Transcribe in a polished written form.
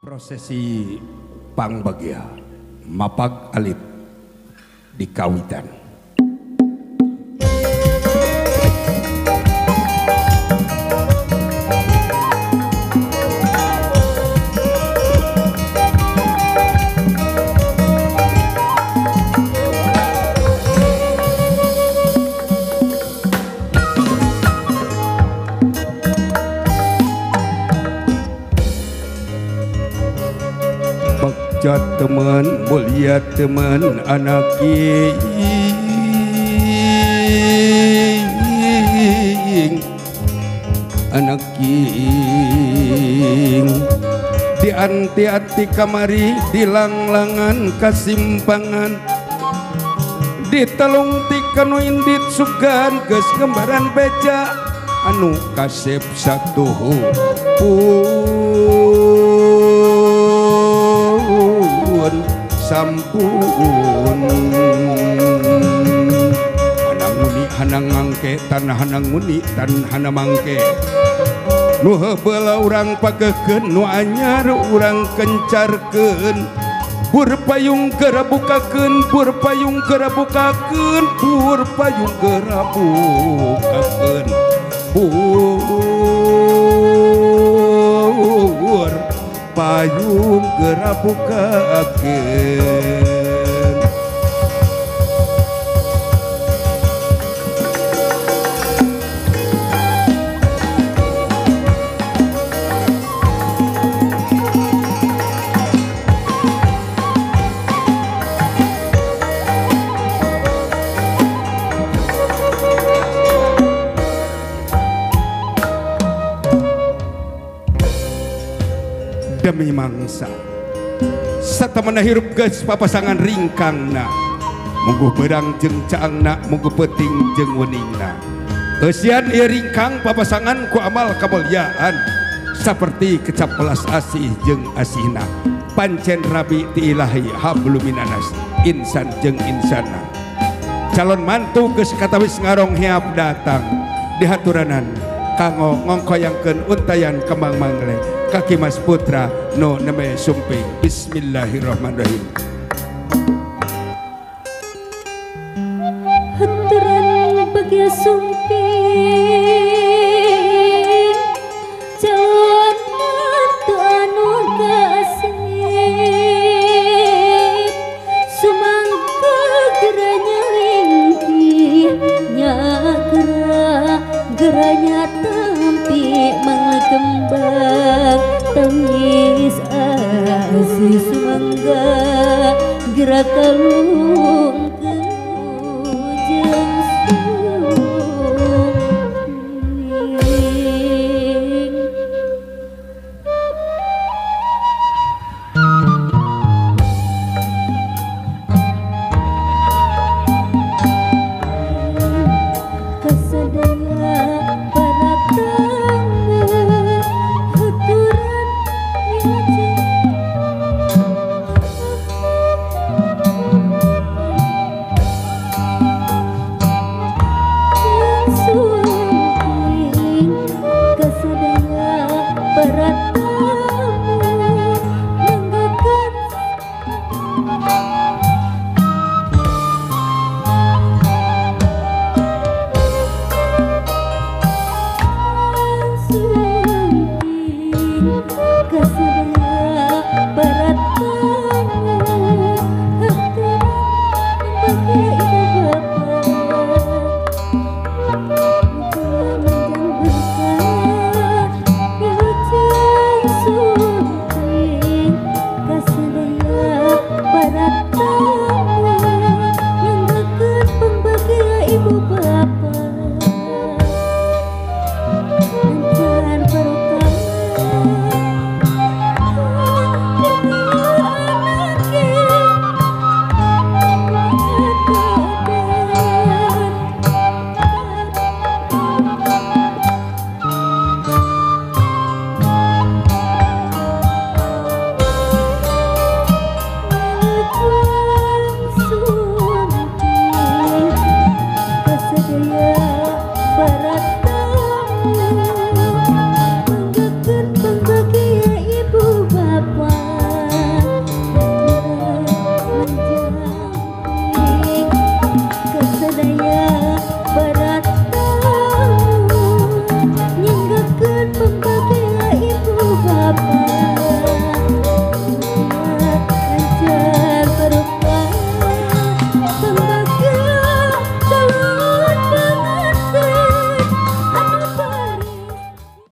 Prosesi pangbagia mapag alit di kawitan. Teman mulia teman anak ing anak ing di anti-anti kamari di langlangan kasimpangan di telung tikanu indit sugan geus gambaran beja anu kasep satu sampun hanang muni hanang mangke tan hanang muni tan hana mangke nu heubeul urang pageukeun nu anyar urang kencarkeun bur payung gerabukakeun bur payung gerabukakeun bur payung gerabukakeun bur payung gerabukakeun. Demi mangsa satemena hirup geus papasangan ringkangna mungguh beurang jeung caangna mungguh peuting jeung weuningna eusian ieu ringkang papasangan ku amal kamulyaan saperti kecap pelas asih jeung asihna pancen rabi ti ilahi hablum minanas insan jeung insana calon mantu geus katawis ngarong heap datang dihaturanan kanggo ngongkoyangkeun untayan kembang mangle kaki Mas Putra no name sumping. Bismillahirrahmanirrahim. Haturan bagia sumping calon mantu anu kasih sumangga geranya lingkih nya geranya tampi mangkembang tawis asih sumangga gerak kalung jeung sumping. Kasadaya para tangga haturan wilujeng.